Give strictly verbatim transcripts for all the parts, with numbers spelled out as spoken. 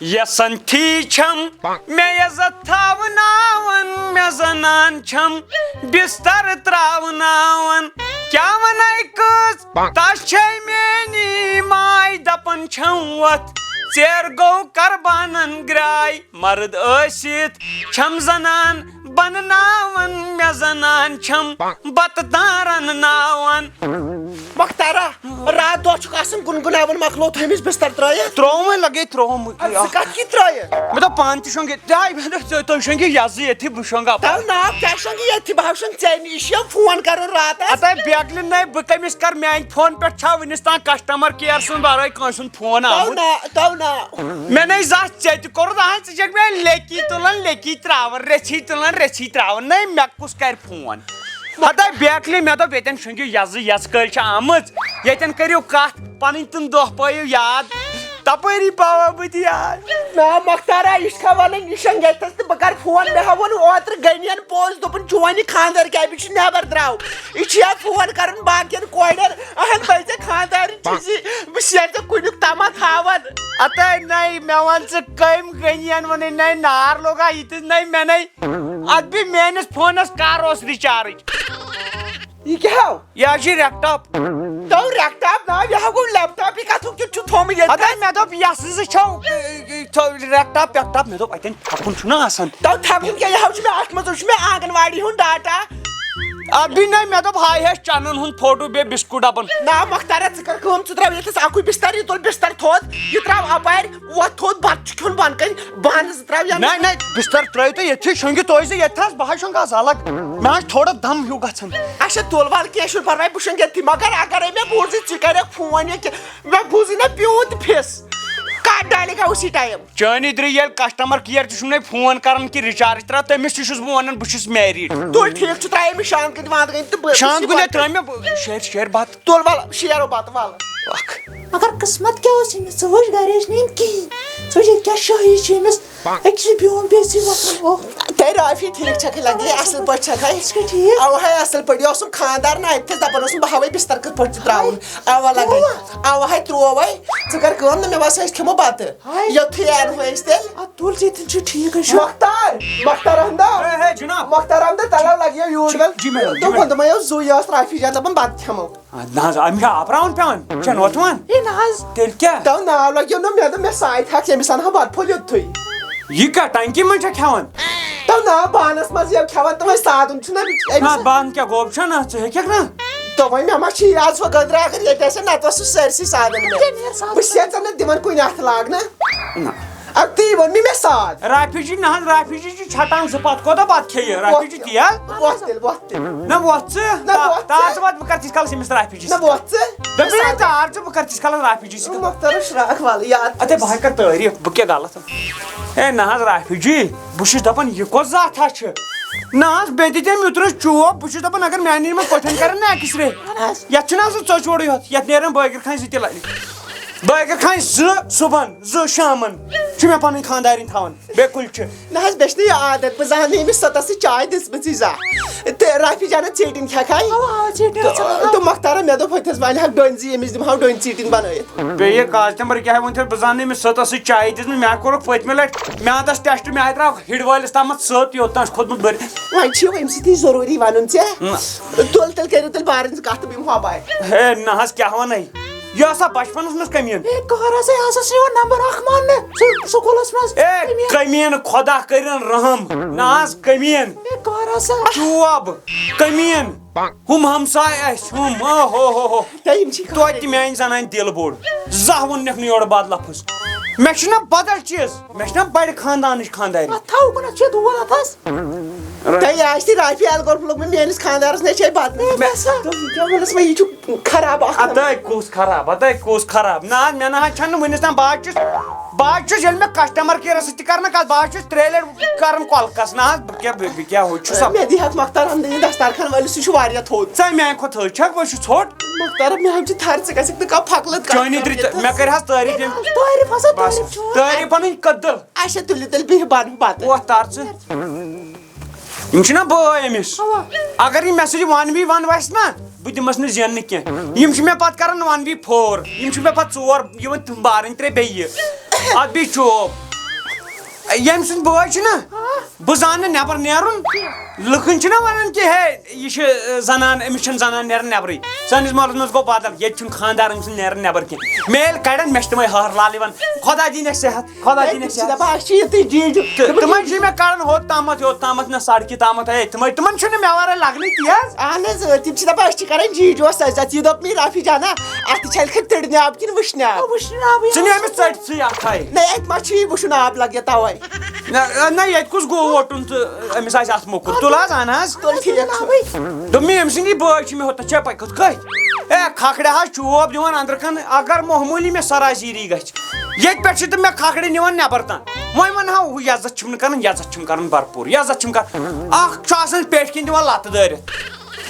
یسن تھی چھم مےٚ عزت تھاوناون، مےٚ زنان چھم بستر تراوناون۔ کیٛاہ ونے کٔژ تس چھے میٲنی ماے، دپان چھم وۄتھ ژیر گوٚو قربانن گراے۔ مرد ٲسِتھ چھم زنان بنناون، مےٚ زنان چھم بتہٕ تان رنناون۔ مۄختارا، راتھ دۄہ چھُکھ آسان گُنگُناوان، مۄکلو تھٲمِس بستر ترٲیِتھ؟ ترٛووُم وۄنۍ، لگے ترٛووُم۔ اَدٕ ژٕ کَتھ کی ترٲیِتھ؟ مےٚ دوٚپ پانہٕ تہِ شۄنٛگہِ، تہِ آے مےٚ دوٚپ ژےٚ، تُہۍ شۄنٛگِو یَزٕ ییٚتھی، بہٕ شۄنٛگہٕ اَپٲرۍ۔ تَو ناو کیٛاہ شۄنٛگہِ ییٚتھی؟ بہٕ ہا شۄنٛگہٕ ژےٚ نِش، یہِ فون کَرُن راتَس۔ ہَتاے بیگلہِ نَے، بہٕ کٔمِس کَرٕ؟ میٛانہِ فون پٮ۪ٹھ چھا وٕنِس تام customer care سُنٛد وَرٲے کٲنٛسہِ ہُنٛد فون تَو آمُت؟ ناو، تَو ناو۔ مےٚ نَے زانٛہہ ژےٚ تہِ کوٚرُتھ، اَہَن ژٕ چھَکھ مےٚ لیٚکی تُلان، لیٚکی ترٛاوان، رٔژھی تُلان، رٔژھی ترٛاوان۔ نَے مےٚ کُس کَرِ فون؟ ہتا بیکلی، مےٚ دوٚپ ییٚتٮ۪ن شۄنٛگِو یَزٕ، یَزٕ کٲلۍ چھِ آمٕژ، ییٚتٮ۪ن کٔرِو کَتھ، پَنٕنۍ تِم دۄہ پٲیِو یاد۔ تَپٲری پاوا بہٕ تہِ یاد۔ نا مۄختارا، یہِ چھِ کھا وَنان، یہِ شۄنٛگہِ اَتھَس تہٕ بہٕ کَرٕ فون۔ مےٚ ہا ووٚن اوترٕ غنیَن پوٚز، دوٚپُن چون یہِ خانٛدار کیٛاہ، أمِس چھُ نٮ۪بَر درٛاو، یہِ چھُ یا فون کَران باقیَن کورٮ۪ن، اَہَن بَے ژےٚ خانٛدارٕنۍ چھِ زِ بہٕ شیرٕ ژےٚ کُنیُک تَمَتھ ہاوَن۔ ہَتاے نَے، مےٚ وَن ژٕ کٔمۍ غنیَن ووٚنُے نَے نار لوگا ییٖتِس نَے مےٚ نَے۔ اَتھ بیٚیہِ میٲنِس فونس کر اوس recharge؟ یہِ کیٛاہ ہاو؟ یہِ حظ چھِ laptop۔ تو laptop نا، یہِ ہا گوٚو laptop، یہِ کَتھُک کیُتھ چھُ تھوٚمُت ییٚتہِ؟ ہتا مےٚ دوٚپ یَس زٕ چھَو، laptop laptop، مےٚ دوٚپ اَتٮ۪ن تھَکُن چھُنہ آسان۔ تو تھَکُن کیٛاہ، یہِ ہا چھُ مےٚ اَتھ منٛز، یہِ چھُ مےٚ آنٛگن واڑی ہُنٛد data۔ اَتھ بیٚیہِ نَے مےٚ دوٚپ ہاے ہٮ۪س چَنَن ہُنٛد photo بیٚیہِ بِسکوٗٹ ڈَبَن۔ نا مۄختارا، ژٕ کَر کٲم، ژٕ ترٛاو ییٚتھَس اَکُے بِستَر، یہِ تُل بِستَر تھوٚد، یہِ ترٛاو اَپارِ، وۄتھ تھوٚد، بَتہٕ چھُ کھیوٚن بۄنہٕ کَنہِ، بانہٕ زٕ ترٛاو یَنہٕ۔ نہ، نہ، بِستَر ترٛٲیِو تُہۍ ییٚتھی، شۄنٛگِو تُہۍ زٕ ییٚتھَس، بہٕ حظ شۄنٛگہٕ آز الگ۔ مےٚ حظ چھُ تھوڑا دَم ہیوٗ گژھان۔ اچھا، تُل وَلہٕ کینٛہہ چھُنہٕ پَرواے، بہٕ شۄنٛگہٕ ییٚتھی، مگر اگرے مےٚ بوٗزُے ژٕ کَرَکھ فون یا کینٛہہ، مےٚ بوٗزُے نہ پیوٗنٛت فِس، کَٹ ڈالہِ گا اُسی ٹایم۔ چٲنی درٛے ییٚلہِ customer care تہِ چھُم نَے فون کَران کہِ recharge ترٛاو، تٔمِس تہِ چھُس بہٕ وَنان بہٕ چھُس married۔ تُل ٹھیٖک چھُ، ترٛایے مےٚ شانٛد کٔنۍ وانٛد کٔنۍ تہٕ بہٕ شانٛد گُنیا ترٛٲے مےٚ بہٕ شیرِ شیرِ بَتہٕ۔ تُل وَلہٕ، شیرو بَتہٕ وَلہٕ۔ اکھ۔ مگر قٕسمت کیٛاہ اوس أمِس؟ ژٕ وٕچھ گَرِ ٲسۍ نہٕ یِم کِہیٖنۍ۔ ژٕ وٕچھ ییٚتہِ کیٛاہ شٲہی چھِ أمِس۔ أکِس چھُ بِہُن، بیٚیِس چھِ وۄتھُن۔ اوہ۔ تۄہہِ رافی ٹھیٖک چھَکھٕے لَگہِ، اَصٕل پٲٹھۍ چھَکھٕے؟ أسۍ چھِ ٹھیٖک۔ اَوٕ ہَے اَصٕل پٲٹھۍ، یہِ اوسُم خانٛدار نہ اَتہِ تھَس دَپان اوسُم بہٕ ہاوَے بِستَر کِتھ پٲٹھۍ چھُ ترٛاوُن۔ اَوا لَگَے۔ ترٛووا؟ اَوٕ ہَے ترٛووَے۔ ژٕ کَر کٲم نہ، مےٚ باسان أسۍ کھٮ۪مو بَتہٕ۔ ہاے۔ یُتھُے اَنہٕ ہو أسۍ تیٚلہِ۔ اَدٕ تُل ژٕ ییٚتٮ۪ن چھُ ٹھیٖک، أسۍ چھِ مۄختار، مۄختار احمد۔ ہے، ہے، جِناب۔ مۄختار احمد، تَلَو لَگہِ یو یوٗرۍ۔ جی، جی، میڈم، جی، دوٚپُن، میڈم۔ دوٚپُن، یہِ اوس زُو، یہِ ٲس رافی جان دَپان بَتہٕ کھٮ۪مو۔ آ، نہ حظ، أمِس چھا آپراوُن پٮ۪وان؟ یہِ چھا نوتوان؟ ہے نہ حظ۔ تیٚلہِ کیٛاہ؟ تو ناو لَگیو نہ مےٚ دوٚپ مےٚ ساے تھَکھ ییٚمِس اَنہٕ ہا بَتہٕ پھوٚل یُتھُے۔ یہِ کَتھ ٹنٛکی منٛز چھا کھٮ۪وان؟ تو ناو بانَس منٛز یہِ کھٮ۪وان تہٕ وۄنۍ سادُن چھُنہ أمِس۔ نہ، بانہٕ کیٛاہ گوٚب چھا نہ؟ ژٕ ہیٚکھکھ نہ؟ تو وۄنۍ مےٚ ما چھِ یہِ آز ہۄ گٔدرا اگر ییٚتہِ آسہِ ہا، نَتہٕ اوس سُہ سٲرسٕے سادَن مےٚ۔ ییٚتہِ نیرِ سادَن۔ بہٕ چھَس ژےٚ نہٕ دِوان کُنہِ اَتھٕ لاگنہٕ۔ نہ۔ اَدٕ تی ووٚن مےٚ، مےٚ ساد۔ رافی جی، نہ حظ، رافی جی چھِ چھٹان زٕ پَتہٕ۔ کوتاہ بَتہٕ کھیٚیہِ رافی جی؟ وۄتھ تیل؟ وۄتھ تیٚلہِ، وۄتھ تیٚلہِ۔ نہ وۄتھ ژٕ۔ نہ تا-، وۄتھ ژٕ۔ تار ژٕ وَتھ، بہٕ کَرٕ تیٖتِس کالَس أمِس رافی جی نہ سۭتۍ۔ وۄتھ ژٕ۔ دوٚپمَے نہ، تار ژٕ، بہٕ کَرٕ تیٖتِس کالَس رافی جی سۭتۍ۔ مۄختارَس شراکھ والہٕ یاد۔ اَدٕ بہٕ ہا کَرٕ تعٲریٖف، بہٕ کیٛاہ غلط؟ ہے نہ حظ رافی جی، بہٕ چھُس دَپان یہِ کۄس زاتھا چھِ؟ نہ حظ، بیٚیہِ دِتۍ أمۍ یُتھ روٚس چوب، بہٕ چھُس دَپان اگر میٛانہِ یِمَن پٔٹھٮ۪ن کَرَن نہ X-ray۔ اَہَن حظ۔ یَتھ چھُنہٕ آسان ژۄچوڑٕے یوت، یَتھ نیرَن بٲگِر کھانہِ زٕ تہِ لَرِ۔ بٲگِر کھانہِ زٕ صُبحَن، زٕ شامَن چھِ مےٚ پَنٕنۍ خانٛدارِنۍ تھاوان بیٚیہِ کُلچہِ۔ نہ حظ، مےٚ چھِنہٕ یہِ عادت، بہٕ زانہٕ نہٕ أمِس سۄ تَس سۭتۍ چاے دِژمٕژٕے زانٛہہ۔ تہٕ رافی جانَس ژیٚٹِنۍ کھٮ۪کھ ہاے۔ اَوا، اَوا، ژیٚٹِنۍ تہٕ، ٲسٕم تہٕ لَگان۔ مۄختارَن مےٚ دوٚپ، ہُتھَس وَنہِ ہاکھ ڈوٚنۍ زِ، أمِس دِمہٕ ہاو ڈوٚنۍ ژیٚٹِنۍ بَنٲیِتھ۔ بیٚیہِ یہِ قاسم بَر کیٛاہ ووٚن تٔمۍ، بہٕ زانہٕ نہٕ أمِس سۄ تَس سۭتۍ چاے دِژمٕژ، مےٚ ہا کوٚرُکھ پٔتمہِ لَٹہِ میٛادَس test، مےٚ ہا درٛاو ہِڑوٲلِس تامَتھ سٔت یوٚت تام چھُ کھوٚتمُت بٔرِتھ۔ وۄنۍ چھِ یِم أمۍ سۭتی ضروٗری وَنُن ژےٚ۔ نہ۔ تُل تیٚلہِ کٔرِو تیٚلہِ بارٕنۍ زٕ کَتھ تہٕ بہٕ یِمہٕ ہۄباے۔ ہے، نہ حظ، کیٛاہ وَنَے؟ یہِ ہسا بَچپَنَس منٛز کٔمیٖن۔ ہے، کَر ہسا آسَس یِوان نمبر اَکھ ماننہٕ سُہ سکوٗلَس منٛز؟ ہے، کٔمیٖن۔ کٔمیٖن، خۄدا کٔرِن رحم۔ نہ حظ، کٔمیٖن۔ ہے، کَر ہسا؟ چوب، کٔمیٖن۔ ہُم ہمساے اَسہِ، ہُم، او ہو ہو ہو۔ ہے، یِم چھِ توتہِ تہِ میٛانہِ زنانہِ دِل بوٚڑ۔ زانٛہہ ووٚننَکھ نہٕ یورٕ بد لفظ۔ مےٚ چھُنہ بدل چیٖز، مےٚ چھُنہ بَڑِ خاندانٕچ خانٛدارِنۍ۔ اَتھ تھاوُکھ نہ چھِ دود اَتھَس۔ تۄہہِ آسہِ تہِ رافی الگور لوٚگمُت میٲنِس خانٛدارَس نَے چھے بدنٲمی۔ مےٚ سا۔ دوٚپُن، کیٛاہ ووٚنُس وۄنۍ، یہِ چھُ خراب اَکھ۔ اَدٕ کُس خراب، اَدٕ کُس خراب؟ نہ حظ، مےٚ نہ حظ چھَنہٕ وٕنِس تام، بہٕ حظ چھُس، بہٕ حظ چھُس، ییٚلہِ مےٚ customer careَس سۭتۍ تہِ کَرٕ نہ کَتھ، بہٕ حظ چھُس ترٛےٚ لَٹہِ کَران کۄلکَس۔ نہ حظ، بہٕ کیٛاہ، بہٕ، بہٕ کیٛاہ ہُہ چھُس سا؟ مےٚ دی ہَکھ مۄختار احمدٕنۍ دَستارخان وٲلِس، سُہ چھُ واریاہ تھوٚد۔ ژٕ میٛانہِ کھۄتہٕ تھٔج چھَکھ، بہٕ چھُس ژھوٚٹ۔ مۄختار، مےٚ حظ چھِ تھَر، ژٕ گژھکھ نہٕ کانٛہہ پھۄکلہٕ کَتھ چٲنی کَرُن درِ-، ییٚتہِ۔ مےٚ کَرِ حظ تعٲریٖف یِم۔ تعٲریٖف ہسا، بَس۔ تعٲریٖف چھُ۔ تعٲریٖف پَنٕنۍ کٔدٕل۔ اچھا، تُلِو تیٚلہِ بِہِو بَنہٕ پَتہٕ۔ وۄتھ تار ژٕ۔ یِم چھِنہ بٲے أمِس۔ اَوا۔ اگر یہِ مےٚ سۭتۍ one v one وَسہِ نہ، بہٕ دِمَس نہٕ زیننہٕ کینٛہہ۔ یِم چھِ مےٚ پَتہٕ کَران one v four۔ یِم چھِ مےٚ پَتہٕ ژور، یِوان تِم بارٕنۍ ترٛےٚ بیٚیہِ۔ اَتھ بیٚیہِ چوب۔ ییٚمۍ سٕنٛدۍ بٲے چھِنہ، بہٕ زانہٕ نہٕ نٮ۪بر نیرُن۔ لُکن چھِنہ ونان کہِ ہے، یہِ چھِ، ٲ، زنان، أمِس چھِنہٕ زنان نیران نٮ۪برٕے۔ سٲنِس محلس منٛز گوٚو بدل، ییٚتہِ چھُنہٕ خانٛدار أمۍ سُنٛد نیران نٮ۪بر کینٛہہ۔ مےٚ ییٚلہِ کڑن، مےٚ چھِ تِمے ہہر لالہٕ یِوان۔ خۄدا دِیِن اَسہِ صحت، خۄدا دِیِن اَسہِ صحت۔ دپان، اَسہِ چھِ یِتُے جی جی۔ تہٕ تِمن چھِ مےٚ کڑان ہوٚت تامتھ، یوٚت تامتھ نہ سڑکہِ تامتھ، ہے، تِمے، تِمن چھُنہٕ مےٚ ورٲے لگنٕے تیز۔ اہن حظ، تِم چھِ دپان، أسۍ چھِ کران جی جوس سۭتۍ سۭتۍ۔ یہِ دوٚپ مےٚ رافی جانا، اتھ چھِ چھلہِ خٲطرٕ تٔرنہِ آب کِنہٕ وٕشنہِ آب؟ وٕشنہِ آبٕے۔ ژٕ نہِ أمِس ژٔٹۍ سٕے اکھ ہاے۔ نہ، اتہِ ما چھُ یہِ وٕشُن آب لگہِ توے؟ نہ، نہ، ییٚتہِ کُس گوٚو ووٹُن تہٕ أمِس آسہِ اَتھ موٚکُر؟ تُل حظ، اَن حظ۔ تُل، ٹھیٖک چھُ۔ دوٚپ مےٚ، أمۍ سٕنٛدی بٲے چھِ مےٚ ہوٚتَتھ، چھےٚ پَے کِتھ کٔٹھۍ؟ اے، کھکھرِ حظ چوب دِوان أنٛدرٕ کَنہِ، اگر معموٗلی مےٚ سرازیٖری گژھِ۔ ییٚتہِ پٮ۪ٹھ چھِ تِم مےٚ کھکھرِ نِوان نٮ۪بر تام۔ وۄنۍ وَنہٕ ہا ہُہ، عزت چھِم نہٕ کَران، عزت چھِم کَران بھرپوٗر، عزت چھِم کَران۔ اَکھ چھُ آسان پٮ۪ٹھۍ کِنۍ دِوان لَتہٕ دٲرِتھ۔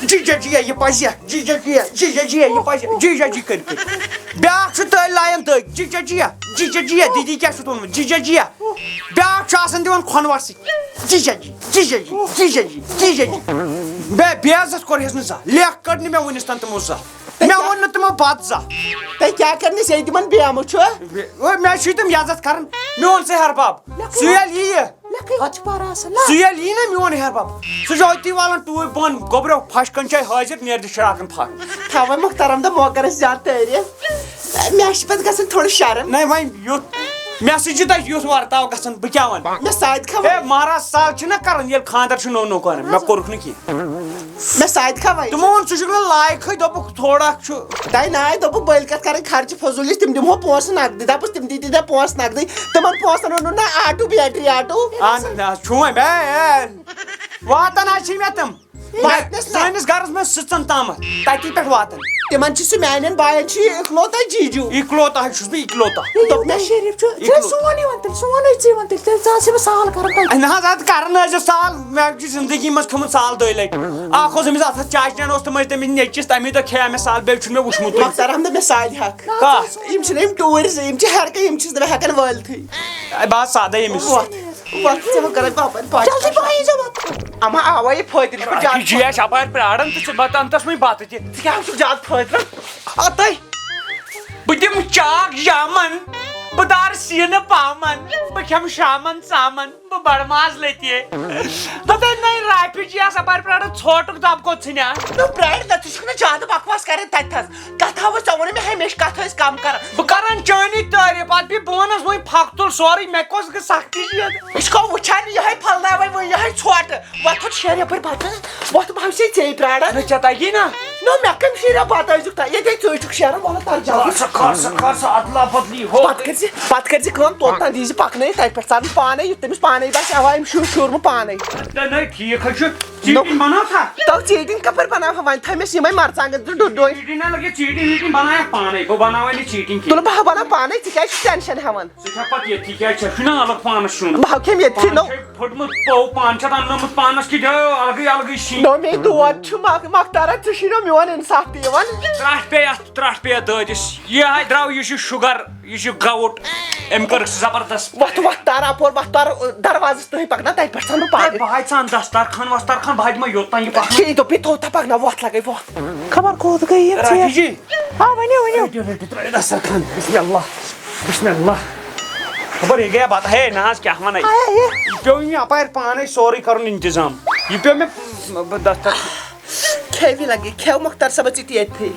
جی جا جی، یہِ پَزِ، جی جا جی، جی جا جی، یہِ پَزِ، جی جا جی کٔرِتھ کٔرِتھ۔ بیٛاکھ چھُ تٔلۍ لایان دٔگۍ، جی جا جی، جی جا جی، دیٖدی کیٛاہ چھُتھ ووٚنمُت؟ جی جا جی۔ بیٛاکھ چھُ آسان دِوان کھۄنوَر سۭتۍ۔ جی جا جی، جی جا جی، جی جا جی، جی جا جی۔ بے، بے عزت کوٚرہَس نہٕ زانٛہہ۔ لیکھ کٔڑ نہٕ مےٚ وُنِس تام تِمو زانٛہہ۔ مےٚ ووٚن نہٕ تِمو بَتہٕ زانٛہہ۔ تۄہہِ کیٛاہ کَرنہِ ژےٚ تِمَن بیمہٕ چھُ؟ بے، او، مےٚ چھُے تِم عزت کَران۔ میون سُہ ہیٚہَر بَب، سُہ ییٚلہِ یِیہِ۔ لیکھٕے۔ اَتھ چھُ پَران اَصٕل نا؟ سُہ ییٚلہِ یِیہِ نا میون ہیٚہَر بَب، سُہ چھُ أتی والان ٹوٗپۍ بۄن، گوٚبرو، پھَش کَن چھے حٲضِر، نیرِ دِ شراکَن پھَش۔ تھاوَے مۄختار احمد موقعس زیادٕ تعریٖف۔ مےٚ چھِ پَتہٕ گژھان تھوڑا شرم۔ نہ، وۄنۍ یُتھ مےٚ سۭتۍ چھُ تۄہہِ یُتھ ورتاو گژھان، بہٕ کیٛاہ وَنہٕ؟ مےٚ سادِ کھا ہے، وۄنۍ۔ مہراز سال چھُنہ کران، ییٚلہِ خانٛدر چھُ نوٚو نوٚو کران، مےٚ کوٚرُکھ نہٕ کینٛہہ۔ مےٚ سادِ کھا وۄنۍ۔ تِمو ووٚن، ژٕ چھُکھ نہٕ لایقٕے، دوٚپُکھ، تھوڑا چھُ۔ تۄہہِ نہ آے، دوٚپُکھ، بٔلۍ کَتھ کَرٕنۍ خرچہٕ فضوٗلی، تِم دِمہو پونٛسہٕ نقدٕے۔ دَپُس، تِم دی، دی مےٚ پونٛسہٕ نقدٕے۔ تِمن پونٛسن اوٚنُن نہ آٹوٗ، بیٹری آٹوٗ۔ اہن حظ، چھُ وۄنۍ، اے، اے، واتان حظ چھِ مےٚ تِم۔ واتنَس نہ۔ سٲنِس گرس منٛز سٕژن تامتھ، تَتی پٮ۪ٹھ واتان۔ تِمن چھِ سُہ میانٮ۪ن باین چھُ یہِ اِکلوتا جیجوٗ۔ اِکلوتا چھُس بہٕ، اِکلوتا۔ دوٚپمَے شریٖف چھُ، ژٕ اِکلوتا۔ سون یِوان تیٚلہِ، سون ہے ژٕ یِوان تیٚلہِ، تیٚلہِ ژٕ آسہٕ بہٕ سال کران تَتہِ۔ نہ حظ، اَدٕ کران حظ یہِ سال، مےٚ چھِ زندگی منٛز کھیوٚمُت سال دۄیہِ لَٹہِ۔ اَکھ اوس أمِس اَتھس چاچہِ نٮ۪ن اوس تِمَے تٔمِس نیٚچِس، تَمی دۄہ کھیٚیو مےٚ سال، بیٚیہِ چھُنہٕ مےٚ وُچھمُتٕے۔ مۄختار احمد، مےٚ سالہِ حق۔ کَس؟ یِم چھِنہٕ یِم ٹوٗرۍ زٕ، یِم چھِ ہر کانٛہہ، یِم چھِس نہٕ بہٕ ہٮ۪کان وٲلتھٕے۔ اے، بہٕ حظ سادَے أمِس۔ وۄتھ۔ وۄتھ ژٕ وۄنۍ کرکھ باپن پاٹی۔ جلدی پہن یی زیو وۄتھ۔ اما آوے یہِ فٲطرٕ چھُ جی اَسہِ اَپارِ پرٛاران تہٕ ژٕ بتہٕ اَنتَس وۄنۍ بَتہٕ تہِ۔ ژٕ کیٛاہ چھُکھ زیادٕ فٲطرٕ؟ اَتَے۔ بہٕ دِمہٕ چاکھ جامن، بہٕ دارٕ سیٖنہٕ پامن، بہٕ کھٮ۪مہٕ شامن ژامن، بہٕ بڑٕ ماز لٔتی۔ دوٚپے نَے رافی جی آسہٕ اَپارِ پرٛاران، ژھوٹُک دَب کوٚت ژھٕنیا؟ نو پرٛارِ نہ، ژٕ چھُکھ نہٕ زیادٕ بکواس کران تَتہِ تھَس۔ کتھ ہاوس ژےٚ ووٚنُے مےٚ ہمیشہِ کتھ ٲسۍ کم کران۔ بہٕ کران چٲنی تعریف، اتھ بیٚیہِ بہٕ ونس وۄنۍ پھکھ تُل سورُے، مےٚ کۄس گٔے سختی چھِ یتھ؟ أسۍ چھِ وۄنۍ وٕچھان یِہوٚے پھۄلناوے وۄنۍ یِہوٚے ژھۄٹہٕ۔ وۄتھ تھوٚد شیرٕ یپٲرۍ بتہٕ، وۄتھ بہٕ ہاوسے ژے پرٛاران۔ نہ ژےٚ تگی نا؟ نہ مےٚ کٔمۍ شیریا بتہٕ أزیُک تام؟ ییٚتے ژٕے چھُکھ شیران، وۄلہٕ تر جلدی۔ کر سا، کر سا، کر سا، ادلا بدلی ہو۔ پتہٕ کٔرۍ زِ، پتہٕ کٔرۍ زِ کٲم، توٚت تام دی زِ پکنٲیِتھ، تتہِ پٮ۪ٹھ ژانہٕ پانے، یُتھ تٔمِس پانے باسہِ، اوا، أمۍ شُر شوٗرمُت پانے۔ نہ، نہ، ٹھیٖک حظ چھُ۔ ژیٖٹِنۍ بناو سا۔ تو ژیٖٹِنۍ کپٲرۍ بناو ہا وۄنۍ؟ تھٲے مےٚ یِمے مرژٕوانٛگن تہٕ ڈوٚڈ ڈوٚنۍ۔ ژیٖٹِنۍ نہ لگہِ، ژیٖٹِنۍ ویٖٹِنۍ بناو یتھ پانے، بہٕ بناوے نہٕ ژیٖٹِنۍ کینٛہہ۔ تُلہٕ بہٕ ہا بناو پانے، ژٕ کیازِ چھُکھ ٹینشن ہٮ۪وان؟ ژٕ چھکھ پتہٕ ییٚتھی کیازِ چھکھ؟ چھُنہ الگ پانس سیُن۔ بہٕ ہا کھٮ۪مہٕ ییٚتھی، پانہٕ نو۔ چھے پھُٹمُت پوٚو، پانہٕ چھِ اتھ اننٲومٕژ پانس کِتھ الگٕے الگٕے سِنۍ۔ نو مے دود چھُ مۄک-، مۄختارا، ژےٚ چھُے نہ میون انصاف تہِ یِوان۔ ترٛٹھ پیٚیہِ اتھ، ترٛٹھ پیٚیہِ اتھ دٲدِس۔ یہِ ہاے درٛاو، یہِ چھُ شُگر۔ یہِ چھُ گاوُٹ، أمۍ کٔرٕکھ زبردست۔ وۄتھ، وۄتھ، تار اپور، وۄتھ، تار دروازس تام پکناو، تتہِ پٮ۪ٹھ ژھن بہٕ پانے۔ بہٕ ہاے ژھان دستار خان وستار خان، بہٕ ہاے دِمے یوٚت تام یہِ پکھ۔ ٹھیٖک دوٚپ، یہِ تھوٚو تہ پکناو، وۄتھ لگے وۄتھ۔ خبر کوٚت گٔے یہِ رافی ژیر۔ جی۔ آ، ؤنِو، ؤنِو۔ رٔٹِو، رٔٹِو، ترٛٲیِو دستار خان۔ بسم اللہ، بسم اللہ۔ خبر یہِ گٔیا بتہٕ، ہے نہ حظ، کیٛاہ ونے؟ آیا یہِ؟ یہِ پیوٚو مےٚ اپارِ پانے سورُے کرُن انتظام۔ یہِ پیوٚو مےٚ دستار۔ کھیوِ لگے، کھیو مۄختار صٲبہ ژٕ تہِ ییٚتھٕے۔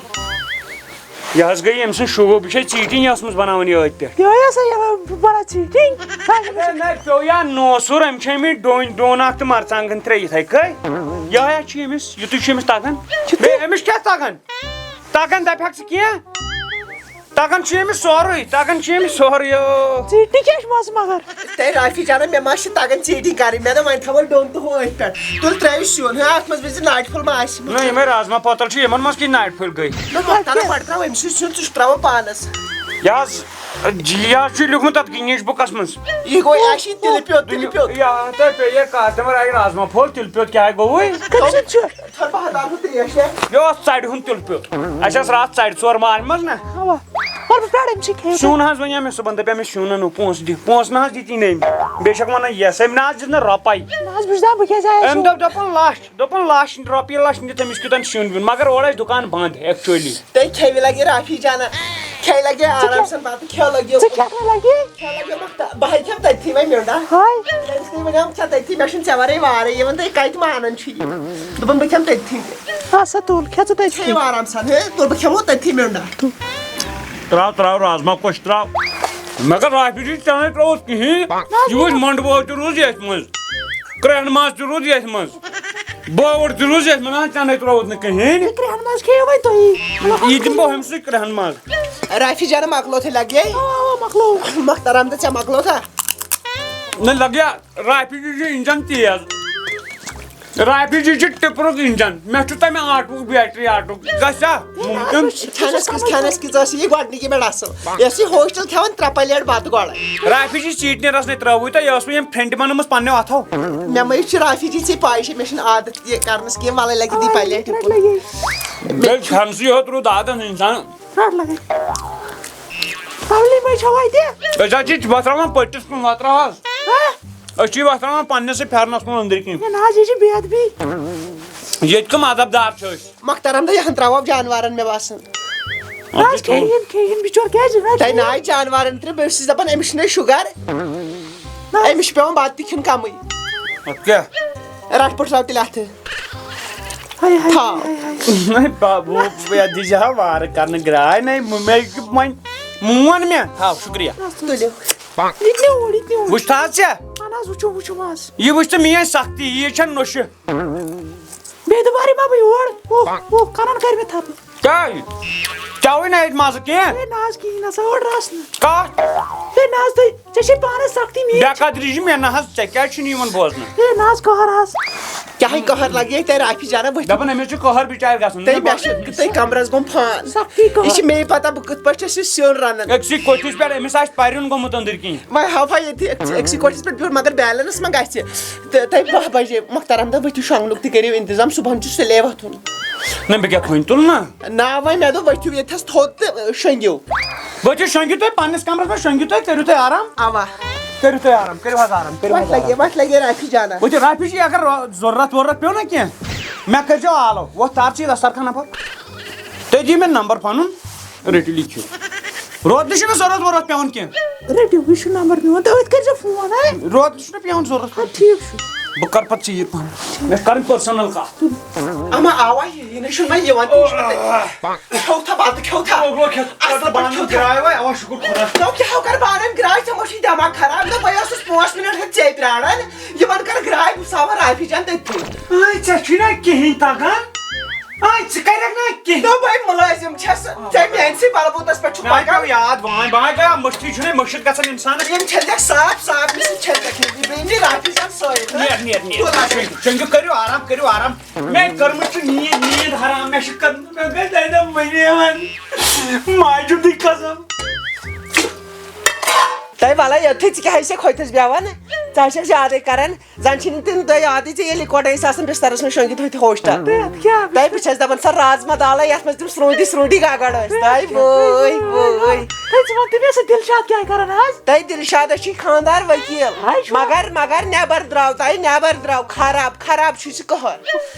یہِ حظ گٔے أمۍ سٕنٛز شوٗب، یہِ چھےٚ ژیٖٹِنۍ ٲسمٕژ بناوٕنۍ یہِ أتھۍ پٮ۪ٹھ۔ یہِ ٲس یہِ بناوان ژیٖٹِنۍ۔ ہے، نہ، پیوٚو یا نوسُر، أمۍ چھِ أمِس ڈوٗنۍ، ڈوٗن اکھ تہٕ مرژٕوانٛگن ترٛےٚ یِتھَے کٔنۍ۔ یِہوٚے حظ چھُ أمِس، یُتُے چھُ أمِس تَگان۔ چھُ بیٚیہِ تہِ۔ أمِس کیٛاہ تَگان؟ تَگان دَپہِ ہَکھ ژٕ کینٛہہ؟ تَگان چھُ أمِس سورُے، تَگان چھُ أمِس سورُے، او۔ ژیٖٹِنۍ کیٛاہ چھِ مَزٕ مگر؟ تۄہہِ رافی جانہ، مےٚ ما چھِ تَگان ژیٖٹِنۍ کَرٕنۍ؟ مےٚ دوٚپ وۄنۍ تھاوو ڈوٚن تہٕ ہُہ أتھۍ پٮ۪ٹھ۔ تُل ترٛٲیِو سیُن، ہا، اَتھ منٛز وٕچھ زِ ناٹہِ پھوٚل ما آسہِ۔ نہ، یِمَے رازما پۄتَل چھِ، یِمَن منٛز کِتھ ناٹہِ پھٔلۍ گٔے؟ نہ، مۄختار، گۄڈٕ ترٛاو أمۍ سٕے سیُن، ژٕ چھُکھ ترٛاوان پانَس۔ یہِ حظ، یہِ حظ چھُ لیوٗکھمُت تَتھ گِنِج بُکَس منٛز۔ یہِ گوٚو، یہِ آسہِ تِلہٕ پیوٚت، تِلہٕ پیوٚت۔ یہِ ہا تۄہہِ پیٚیہِ کَتھ، تِمَن آیہِ رازما پھوٚل، تِلہٕ پیوٚت کیٛاہ گوٚوُے؟ کَمہِ سۭتۍ چھُ؟ تھَر بہٕ ہَتھ اَنہٕ ترٛیش، ہے۔ یہِ اوس ژَرِ ہُنٛد تِلہٕ پیوٚت۔ اَسہِ ٲس راتھ ژَرِ ژور مالہِ منٛز نہ۔ اَوا۔ وَلہٕ بہٕ پرٛارٕ، أمۍ چھِ کھیٚیِتھ۔ سیُن حظ وَنیٛاو مےٚ صُبحن، دَپیٛاو مےٚ سیُن اَنو، پونٛسہٕ دِ۔ پونٛسہٕ نہ حظ دِتی نہٕ أمۍ۔ بیٚیہِ چھَکھ وَنان یَس، أمۍ نہ حظ دیُت نہٕ رۄپَے۔ نہ حظ، بہٕ چھُس دَپان، بہٕ کیٛازِ آیَس أمۍ نہٕ؟ دوٚپ، دوٚپُن لَچھ۔ دوٚپُن لَچھ، رۄپیہِ لَچھ دِتھ أمِس کیُتھ سیُن ویُن، مگر اورٕ ٲسۍ دُکان بنٛد actually۔ تُہۍ کھیٚوِ لگہِ رافی جانہ۔ کھے لگے آرام سان بتہٕ، کھے لگے۔ ژٕ کیٛاہ لگے؟ کھے لگے مۄختا-، بہٕ ہے کھٮ۪مہٕ تٔتھی وۄنۍ مِنٛڈا۔ ہاے۔ ییٚلہِ ژےٚ وَنیٛام ژےٚ تٔتھی، مےٚ چھُنہٕ ژےٚ وَرٲے وارٕے یِوان، تہٕ کَتہِ مانان چھُ یہِ؟ دوٚپُن بہٕ کھٮ۪مہٕ تٔتھی۔ آ، سا تُل، کھےٚ ژٕ تٔتھی۔ کھے آرام سان، ہے، تُل بہٕ کھٮ۪مو تٔتھی مِنٛڈا۔ ترٛاو، ترٛاو رازما کوٚش ترٛاو۔ مگر رافی جی، ژےٚ نے ترٛووُتھ کِہیٖنۍ۔ یہِ وٕچھ، مۄنٛڈٕ وول تہِ روٗز یَتھ منٛز، کرٛٮ۪ہن ماز تہِ روٗز یَتھ منٛز، بٲوُر تہِ روٗز یَتھ منٛز، ژےٚ نے ترٛووُتھ نہٕ کِہیٖنۍ۔ یہِ کرٛٮ۪ہن ماز کھیٚیِو وۄنۍ تُہی۔ یہِ دِمہٕ بہٕ ہُمۍ سۭتۍ کرٛٮ۪ہن ماز۔ رافی جانہ مۄکلوتھٕے لگے۔ آ، آ، مۄکلو۔ مۄخترم تہٕ ژےٚ مۄکلوتھا؟ نہ لگیا، رافی جی چھُ انجن تیز۔ رافی جی چھُ ٹِپرُک انجن۔ مےٚ چھُ تَمہِ آٹوٗ بیٹری آٹوٗ۔ گژھیٛا مُمکِن؟ کھٮ۪نس کِژھ، کھٮ۪نس کِژھ ٲس یہِ گۄڈٕنِکہِ پٮ۪ٹھ اصٕل؟ یہِ ٲس یہِ ہوسٹل کھٮ۪وان ترٛےٚ پلیٹ بتہٕ گۄڈے۔ رافی جی سیٖٹنہِ رس نے ترٛٲوٕے تہٕ یہِ ٲس مےٚ یِم پھرنٛٹہِ بنٲومٕژ پننیو اتھو۔ مےٚ مٔنٛزۍ چھِ رافی جی ژےٚ پاے چھےٚ، مےٚ چھُنہٕ عادت یہِ کرنس کینٛہہ، ولے لگہِ دی پلیٹ یُکُن۔ بیٚیہِ کھٮ۪نسٕے یوت روٗد عادت انسان۔ رٹ لگے۔ پبلک مے چھو وتہِ۔ أسۍ حظ چھِ وۄتھراوان پٔٹِس کُن وۄتھراو حظ۔ ہا؟ أسۍ چھِ وۄتھراوان پننِسٕے پھٮ۪رنس کُن أنٛدرۍ کِنۍ۔ ہے نہ حظ، یہِ چھِ بے ادبی۔ ییٚتہِ کٕم ادب دار چھِ أسۍ؟ مۄخترم تہٕ یہن تراوو جانورن مےٚ باسان۔ نہ حظ، کھیٚیِن، کھیٚیِن، بِچور کیٛازِ نہ تۄہہِ نہ کھیٚیِن؟ آے جانورن تہِ، بہٕ چھُس دپان أمِس چھُنہ شُگر، نہ۔ أمِس چھُ پٮ۪وان بتہٕ تہِ کھیوٚن کمٕے۔ اَدٕ کیٛاہ؟ رٹھ پٲٹھۍ تھاو تیٚلہِ اتھٕ۔ ہاے، ہاے، تھاو۔ ہاے، ہاے۔ نہ، بابو، یتھ دِجہِ ہا وارٕ کرنہٕ گراے، نہ، مےٚ وۄنۍ مون مےٚ۔ تھاو، شُکریہ۔ تُلِو۔ یہِ تہِ اوٗرۍ، یہِ تہِ اوٗرۍ۔ وٕچھ تھا ژےٚ؟ اہن حظ، وٕچھِو، وٕچھِو حظ۔ یہِ وٕچھ ژٕ میٲنۍ سختی، یہِ چھےٚ نوٚشہِ۔ بیٚیہِ دُبارٕ ما بہٕ یور؟ اوہ، اوہ، کنن کٔرۍ مےٚ تھپہٕ۔ کیٛازِ؟ چاوٕے نہ اَتہِ مزٕ کینٛہہ؟ ہے نہ حظ، کِہیٖنۍ نہ سا، اوٚڑ رس نہٕ۔ کَتھ؟ ہے نہ حظ، تُہۍ، ژےٚ چھے پانس سختی میٛٲنۍ۔ بے قدری چھِ مےٚ نہ حظ، ژےٚ کیٛازِ چھُنہٕ یِوان بوزنہٕ؟ ہے نہ حظ، قہر حظ۔ کیٛاہ ہے قہر لگہِ ہے تۄہہِ رافی جانہ ؤتھِو؟ دَپان أمِس چھُ قہر بِچارِ گژھان۔ تۄہہِ نہ مےٚ چھُ، تۄہہِ کمرس گوٚم فان۔ سختی قہر۔ یہِ چھِ مے پتہ بہٕ کِتھ پٲٹھۍ چھَس یہِ سیُن رنان۔ أکسٕے کوٹھِس پٮ۪ٹھ أمِس آسہِ پَرُن گوٚمُت أنٛدٕرۍ کِنۍ۔ وۄنۍ ہاوہا ییٚتہِ أکسٕے، أکسٕے کوٹھِس پٮ۪ٹھ بِہُن، مگر بیلنس ما گژھِ؟ تہٕ تۄہہِ باہ بجے مۄخترم دۄہ ؤتھِو شۄنٛگنُک تہِ کٔرِو انتظام، صُبحن چھُ سُلے وۄتھُن۔ نہ، بہٕ کیٛاہ کھوٚنۍ تُلہٕ نا؟ نہ، وۄنۍ مےٚ دوٚپ ؤتھِو ییٚتھس تھوٚد تہٕ، ٲ، شۄنٛگِو۔ ؤتھِو شۄنٛگِو تُہۍ پننِس کمرس منٛز، شۄنٛگِو تُہۍ، کٔرِو تُہۍ آرام۔ اوا۔ کٔرِو تُہۍ آرام، کٔرِو حظ آرام، کٔرِو حظ وۄتھ لگے، آرام۔ وۄتھ لگے رافی جانہ۔ ؤتھِو رافی جی، اگر رو-، ضروٗرت وورت پیوٚو نا کینٛہہ، مےٚ کٔرۍزیو آلو۔ وۄتھ تر ژٕ یہِ دسترخان اپٲرۍ۔ تُہۍ دِیِو مےٚ نمبر پنُن۔ رٔٹِو لیکھِو۔ روتلہِ چھُنہٕ ضروٗرت ووٗرت پٮ۪وان کینٛہہ۔ رٔٹِو، یہِ چھُ نمبر میون، تہٕ أتھۍ کٔرۍزیو فون، ہا؟ روتلہِ چھُنہٕ پٮ۪وان ضروٗرت۔ اَدٕ ٹھیٖک چھُ۔ بہٕ کرٕ پتہٕ ژیٖرۍ پہن۔ مےٚ چھِ کرٕنۍ پٔرسنل کتھ۔ اما آوا یہِ، یہِ نَے چھُنہٕ وۄنۍ یِوان، تہِ چھُنہٕ تہِ۔ کھیوٚو تھا بتہٕ، کھیوٚو تھا؟ گوٚو، گوٚو، کھیوٚو۔ اصل پٲٹھۍ بانہٕ کھیوٚو تھا؟ گراے وۄنۍ، اوا شُکر خۄدایَس۔ تو کیٛاہ ہو کر بانن گراے، ژےٚ ما چھُے دٮ۪ماغ خراب؟ نہ، بہٕ ٲسٕس پانٛژھ منٹ ہیٚتھ ژےٚ پرٛاران، یِمن کر گراے، بہٕ ساوٕ رافی جان تٔتھی۔ اے، ژےٚ چھُے نہ کِہیٖنۍ تگان۔ آے، ژٕ کَرَکھ نا کینٛہہ۔ دوٚپمَے مُلٲزِم چھَس، ژےٚ میٛانہِ سٕے بَلبوٗتَس پٮ۪ٹھ چھُ مےٚ پَکان۔ پیوٚو یاد، وۄنۍ، وۄنۍ گٔے مٔشتٕے، چھُنَے مٔشِتھ گژھان اِنسانَس۔ یِم چھٔلۍزٮ۪کھ صاف، صاف، یِم چھٔلۍزٮ۪کھ یِم، یِم، یِم رافی جان سۭتۍ، ہہ؟ نیر، نیر، نیر۔ تُل حظ۔ شۄنٛگِو، شۄنٛگِو، کٔرِو آرام، کٔرِو آرام۔ مےٚ کٔرمٕژ چھِ نیٖند، نیٖند حرام، مےٚ چھِ کٔرمٕژ، مےٚ گٔے دَنٛدَن مٔنی یِوان۔ ماجہِ ہُنٛدُے قسم۔ تۄہہِ وَلَے یوٚتھُے، ژٕ کیٛاہ چھَکھ کھوٚتِس بیٚہوان؟ ژٕ ہا چھَکھ زیادَے کَران۔ زن چھِنہٕ تِم تۄہہِ یادٕے، ژےٚ ییٚلہِ اِکوٹے ٲسۍ آسان بسترس منٛز شۄنٛگِتھ، ہُتہِ ہوسٹل۔ تہٕ کیٛاہ؟ تۄہہِ بہٕ چھَس دَپان، سۄ رازما دالے، یَتھ منٛز تِم سرٛوٗنٛٹی سرٛوٗنٛٹی گگڑ ٲسۍ۔ تہٕ تۄہہِ کیٛاہ؟ وٲے، وٲے۔ تہٕ ژٕ وَن تہٕ مےٚ، سُہ دِلشاد کیٛاہ کران آز؟ تۄہہِ دِلشادس چھُے خانٛدار ؤکیٖل۔ ہاے، شُر۔ مگر، مگر نٮ۪بر درٛاو، تۄہہِ نٮ۪بر درٛاو، خراب، خراب چھُے ژٕ قہر۔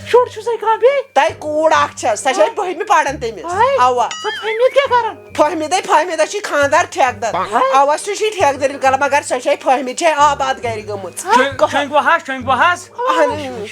شُر چھُ سَے کانٛہہ بیٚیہِ؟ تۄہہِ کوٗر اکھ چھَس، سۄ چھےٚ ہاے۔ بٔہمہِ پران تٔمِس۔ ہاے۔ اَوا۔ سۄ فہمیٖد کیٛاہ کران؟ فہمیٖدے، فہمیٖدس چھُے خانٛدار ٹھیکہٕ دار۔ ہاے۔ اَوا، سُہ چھُے ٹھیکہٕ دٔری کران، مگر سۄ چھےٚ فہمیٖد چھےٚ آباد گرِ گٔمٕژ۔ ہاے۔ شۄنٛگ-، قہر۔ شۄنٛگوہس، شۄنٛگوہس۔ اہن۔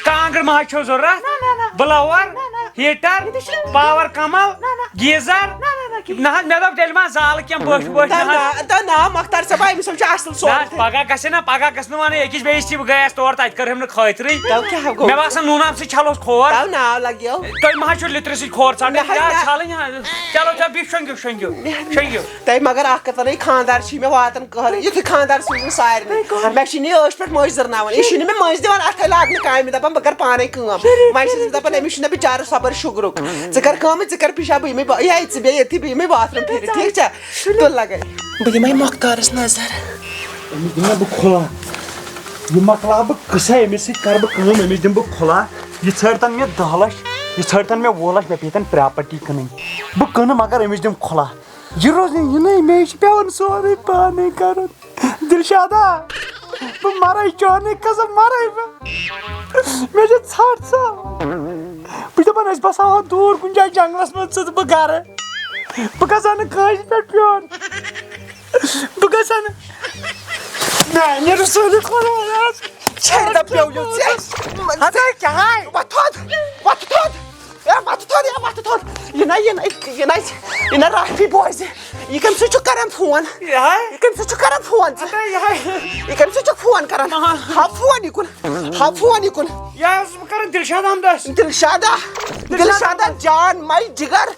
کانٛگٕر ما حظ چھو ضروٗرت؟ نہ، نہ، نہ۔ بٕلاوَر، نہ، نہ۔ ہیٖٹر، یہِ تہِ چھُ پاور کمل، نہ، نہ۔ گیٖزر۔ نہ، نہ، نہ، کِہیٖنۍ۔ نہ حظ، مےٚ دوٚپ تیٚلہِ ما زالہٕ کینٛہہ بٔٹھۍ ؤٹھۍ، نہ نہ حظ۔ نہ، تہٕ نہ، مۄختار صٲبا، أمِس حظ چھُ اصٕل سورُے۔ نہ حظ، پگاہ گژھِ نہ، پگاہ گژھِ نہٕ وَنٕنۍ أکِس بیٚیِس تہِ بہٕ گٔیَس تور، تَتہِ کٔر أمۍ نہٕ خٲطرٕے۔ تَو کیٛاہ گوٚو؟ مےٚ باسان نوٗنہٕ آبہٕ سۭتۍ چھَلوس کھور۔ تَو ناو لَگیو۔ تُہۍ ما حظ چھِو لِترِ سۭتۍ کھور ژھانٛڈان؟ نہ حظ، یا نہ۔ چھَلٕنۍ حظ۔ چلو، چلو، بِہِو شۄنٛگِو، شۄنٛگِو، شۄنٛگِو۔ تۄہہِ مگر اَکھ کَتھ وَنٕے، خانٛدار چھِ مےٚ واتان قہرٕے، یُتھُے خانٛدار سوٗزِو سارنٕے۔ تۄہہِ قہر۔ مےٚ چھِنہٕ یہِ ٲش پٮ۪ٹھ مٔنٛزۍ زٕرناوان، یہِ چھِنہٕ مےٚ مٔنٛزۍ دِوان اَتھَے لاگنہٕ کامہِ، دَپان بہٕ کَرٕ پانَے کٲم۔ شریٖف، وۄنۍ چھَس بہٕ شریٖف۔ دَپان، أمِس چھُنہ بِچارَس صبر شُگرُک۔ ژٕ کَر کٲمٕے، ژٕ کَر پِشابٕے، یِمَے با-، یہِ ہے ژٕ بیٚیہِ ییٚتھی، بہٕ یِمَے باتھروٗم پھِرِ، ٹھیٖک چھا؟ تُل لَگَے۔ بہٕ دِمَے مۄختارَس نظر۔ أمِس دِمہٕ نا بہٕ کھُلا۔ یہِ مۄکلاو بہٕ قٕصَے، أمِس سۭتۍ کَرٕ بہٕ کٲم، أمِس دِمہٕ بہٕ کھُلا۔ یہِ ژھٲرۍ تَن مےٚ دَہ لَچھ، یہِ ژھٲرۍ تَن مےٚ وُہ لَچھ، مےٚ پیٚیہِ تَن پراپرٹی کٕنٕنۍ۔ بہٕ کٕنہٕ، مگر أمِس دِمہٕ کھُلا۔ یہِ روزِ نہٕ یِنٕے، مےٚ چھُ پٮ۪وان سورُے پانَے کَرُن۔ دِلشادا، بہٕ مَرَے چانٕے قسم، مَرَے بہٕ۔ مےٚ چھِ ژھَٹھ ژَل۔ بہٕ چھُس دَپان، أسۍ بَسہٕ ہاو دوٗر کُنہِ جایہِ جنٛگلَس منٛز، ژٕ تہٕ بہٕ گَرٕ۔ بہٕ گژھٕ ہا نہٕ کٲنٛسہِ پٮ۪ٹھ پیوٚن۔ بہٕ گژھٕ ہا نہٕ۔ میٛانہِ رسوٗلہِ خۄدایَس۔ چھَڑِ دَب پیوٚو یہِ ژےٚ۔ ہتا کیٛاہ؟ وۄتھ تھوٚد، وۄتھ تھوٚد۔ اے، وۄتھ تھوٚد، اے، وۄتھ تھوٚد۔ یہِ نہ، یہِ نہ، یہِ نہ، یہِ نہ رافی بوزِ۔ یہِ کَمہِ سۭتۍ چھُ کران فون؟ یہِ ہاے۔ یہِ کَمہِ سۭتۍ چھُ کران فون ژٕ؟ ہتا یہِ ہاے۔ یہِ کَمہِ سۭتۍ چھُ فون کران؟ آ۔ ہاو فون یہِ کُن۔ ہاو فون یہِ کُن۔ یہِ حظ بہٕ کران دِلشاد احمدس۔ دِلشادا۔ دِلشادا۔ دِلشادا جان، ماے جگر۔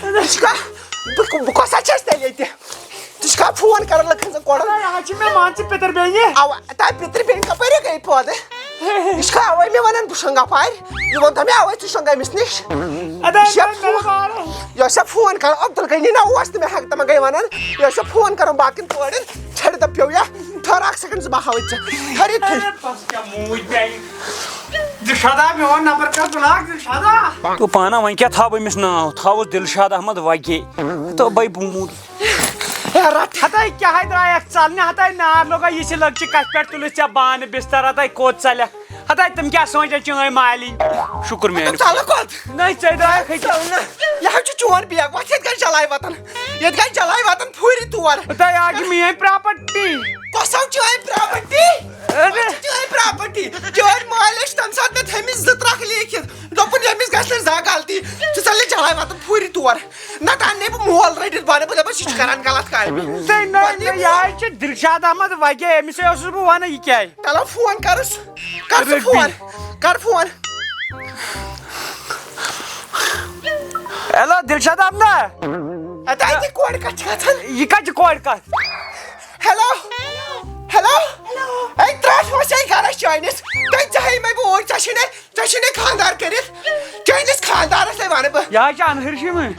ژٕ چھُکھا؟ بہٕ، بہٕ کۄس سا چھَس تیٚلہِ ییٚتہِ؟ ژٕ چھُکھا فون کران لُکن زن کورن؟ اَدٕ یہِ حظ چھِ مےٚ مان ژٕ پِتٕر بیٚنہِ۔ اَوا، تۄہہِ پِتٕر بیٚنہِ کپٲرۍ گٔے پٲدٕ؟ یہِ چھُکھا اَوَے مےٚ وَنان بہٕ شۄنٛگہٕ اَپارِ؟ یہِ ووٚن تۄہہِ مےٚ اَوَے ژٕ شۄنٛگہٕ أمِس نِش۔ اَدٕ یہِ چھا حظ فون، مےٚ بارو۔ یہِ چھا فون کران؟ عبدالغنی نہ اوس نہٕ مےٚ ہٮ۪کھ تِمن گٔے وَنان۔ یہِ چھا فون کران باقین کورٮ۪ن؟ چھَڑِ دَب پیوٚو یا؟ ٹھٔہر اکھ سیکنڈ، زٕ بہٕ ہاوَے ژےٚ۔ ٹھٔہر یِتھُے۔ اے، بس کیٛاہ موٗدۍ مےٚ۔ دِلشادا، میون نمبر کر بلاک، دِلشادا۔ تو پانا وۄنۍ کیٛاہ تھاو أمِس ناو؟ تھاوُس دِلشاد احمد وگے۔ تو بھائی بہٕ موٗد۔ اے، رٹ۔ ہتاے کیٛاہ ہے درٛایکھ ژلنہِ؟ ہتاے نار لوگا، یہِ چھِ لۄکچہِ کتھِ پٮ۪ٹھ تُلِتھ ژےٚ بانہٕ بستر، ہتاے کوٚت ژلکھ؟ ہتاے تِم کیٛاہ سونٛچن چٲنۍ مالِنۍ؟ شُکر میٛانہِ۔ ژلہٕ کوٚت؟ نہ، ژےٚ درٛایکھ أکِس۔ ژلہٕ نہ۔ یہِ حظ چھُ چون بیگ، وۄتھ ییٚتہِ گژھِ جلاے وطن۔ ییٚتہِ گژھِ جلاے وطن پھُرِ تور۔ ہتاے، اکھ چھِ میٛٲنۍ پراپرٹی۔ کۄس ہو چٲنۍ پراپرٹی؟ اَدٕ۔ کۄس چھِ چٲنۍ پراپرٹی؟ چٲنۍ مالۍ ٲسۍ تَمہِ ساتہٕ مےٚ تھٲومٕتۍ زٕ ترٛکھ لیٖکھِتھ۔ دوٚپُن، ییٚمِس گژھِ نہٕ زانٛہہ غلطی، ژٕ ژَلہِ جلاے وطن پھُرِ تور۔ نَتہٕ اَنہٕ نے بہٕ مول رٔٹِتھ بۄنہٕ، بہٕ دَپَس، یہِ چھُ کران غلط کامہِ۔ تہٕ نہ، پَتہٕ نہ، یہِ یہِ حظ چھِ دِلشاد احمد وگے، أمِس ہے اوسُس بہٕ وَنان یہِ کیٛاہ۔ چلو فون کَرُس، کَر ژٕ رٔٹۍ فون، بیٚیہِ۔ کَر فون۔ ہیلو، دِلشاد احمد۔ اَتہِ اَتہِ کورِ کَتھ چھِ گژھان؟ یہِ کَتہِ چھِ کورِ کَتھ؟ Hello, hello. اے، ترٛٹھ وَسے گَرَس چٲنِس۔ تۄہہِ ژےٚ ہٲیمَے بہٕ اوٗرۍ، ژےٚ چھُے نے، ژےٚ چھُے نے خانٛدار کٔرِتھ۔ چٲنِس خانٛدارَس ہے وَنہٕ بہٕ۔ یہِ حظ چھِ اَنہٕ ہرشی وۄنۍ۔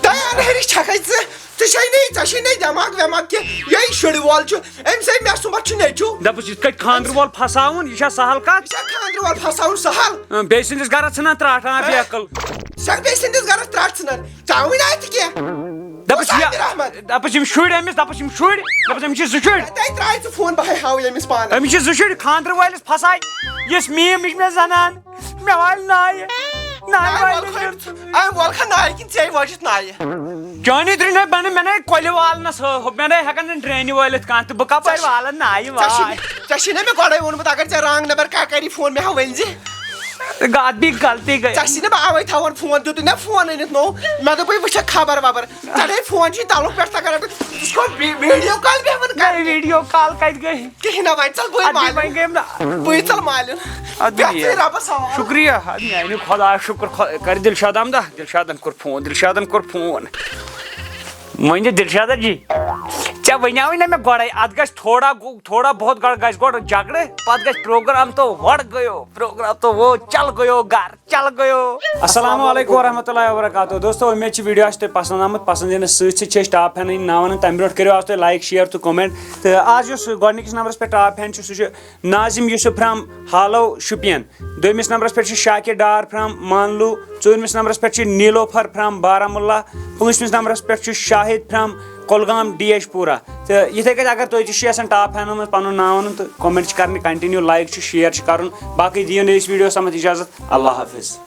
تۄہہِ اَنہٕ ہرِش چھَکھَے ژٕ۔ ژٕ چھے نے، ژےٚ چھُے نے دٮ۪ماغ وٮ۪ماغ کینٛہہ۔ یہِ شُرۍ وول چھُ، أمۍ سٕے مےٚ سُمبَتھ چھُ نیٚچوٗ۔ دَپُس، یِتھ کٲٹھۍ خانٛدرٕ وول پھساوُن، یہِ چھا سہل کَتھ؟ یہِ چھا خانٛدرٕ وول پھساوُن سہل؟ اۭں، بیٚیہِ سٕنٛدِس گَرَس ژھٕنان ترٛٹھ، آ، بے عقل۔ ژٕ چھَکھ بیٚیہِ سٕنٛدِس گَرَس ترٛٹھ ژھٕنان۔ ژاوٕنۍ آیہِ تہِ کینٛہہ۔ دَپُس، بہٕ یہِ، سامِر احمد۔ دَپُس، یِم شُرۍ أمِس، دَپُس، یِم شُرۍ، دَپُس، أمِس چھِ زٕ شُرۍ۔ تۄہہِ ترٛایہِ ژٕ فون، بہٕ ہے ہاوٕ ییٚمِس پانَس۔ أمِس چھِ زٕ شُرۍ، خانٛدرٕ وٲلِس پھساے، یُس میٖم، یہِ چھِ مےٚ زَنان، مےٚ والہِ نایہِ، نایہِ نایہِ والہِ وَل مےٚ۔ خٲلِد، أمۍ وَل کھا نایہِ کِنہٕ ژےٚ وٲجِتھ نایہِ؟ چٲنی درٛنۍ ہے بَنہٕ، مےٚ نَے کۄلہِ والنَس ہُہ، مےٚ نَے ہٮ۪کَن نہٕ ڈرٛینہِ وٲلِتھ کانٛہہ تہٕ بہٕ کَپٲرۍ والَن نایہِ ژےٚ چھُے واے؟ نہٕ، ژےٚ چھُے نہ مےٚ گۄڈَے ووٚنمُت، اگر ژےٚ wrong number کانٛہہ کَری فون، مےٚ ہا ؤنۍ زِ۔ اَتھ بیٚیہِ غلطی گٔے۔ ژےٚ چھِ نہ بہٕ اَوَے تھاوان فون، دیُتُے نہ فون أنِتھ نوٚو۔ مےٚ دوٚپُے وٕچھکھ خبر وبر۔ ژےٚ نَے فون چھُے تَلُک پٮ۪ٹھ تَگان رَٹُن۔ ژٕ چھُکھ وی-، ویٖڈیو کال بیٚہوان کَرنہِ؟ نَے، ویٖڈیو کال کَتہِ گٔے؟ کِہیٖنۍ نہ، وۄنۍ ژَل بہٕ اَدٕ مالِنۍ۔ وۄنۍ گٔے نہ۔ بہٕ ژَل مالِنۍ۔ اَدٕ پٮ۪ٹھ یہِ۔ ژٕے رۄبَس حوالہٕ۔ شُکریہ۔ اَدٕ میٛانہِ خۄدایا شُکُر، خۄ-، کَرِ دِلشاد احمدہ، دِلشادَن کوٚر فون، دِلشادَن کوٚر فون۔ وۄنۍ دِ دِلشادا جی، ژےٚ وَنیٛاوُے نہ مےٚ گۄڈَے، اَتھ گژھِ تھوڑا گو-، تھوڑا بہت گۄڈٕ گژھِ گۄڈٕ جھگڑٕ، پَتہٕ گژھِ پروگرام تو وڑ گٔیو، پروگرام تو وہ چل گٔیو گھر، چل گٔیو۔ السلام علیکم ورحمۃ اللہ وبرکاتہ۔ دوستو، اُمید چھِ ویٖڈیو آسہِ تۄہہِ پسنٛد آمُت۔ پسنٛد یِنَس سۭتۍ سۭتۍ چھِ أسۍ ٹاپ فینٕے ناوان۔ تَمہِ برونٛٹھ کٔرِو آز تُہۍ like، share تہٕ comment۔ تہٕ آز یُس گۄڈٕنِکِس نمبرَس پٮ۪ٹھ ٹاپ فین چھُ، سُہ چھُ ناظم یوسف from ہالو شُپین۔ دوٚیمِس نمبرَس پٮ۪ٹھ چھُ شاکر ڈار from مانلو۔ ژوٗرمِس نمبرَس پٮ۪ٹھ چھُ نیلوفر from بارہمولہ۔ پٲنٛژمِس نمبرَس پٮ۪ٹھ چھُ Shahid from Kulgam D H Pora. تہٕ یِتھَے کٔنۍ اگر تُہۍ تہِ چھِو یژھان ٹاپ فینَن منٛز پَنُن ناو وَنُن تہٕ comment چھِ کَرٕنۍ continue، like چھُ، share چھُ کَرُن۔ باقٕے دِیِو نٔیِس ویٖڈیوَس تامَتھ اِجازت۔ اللہ حافظ۔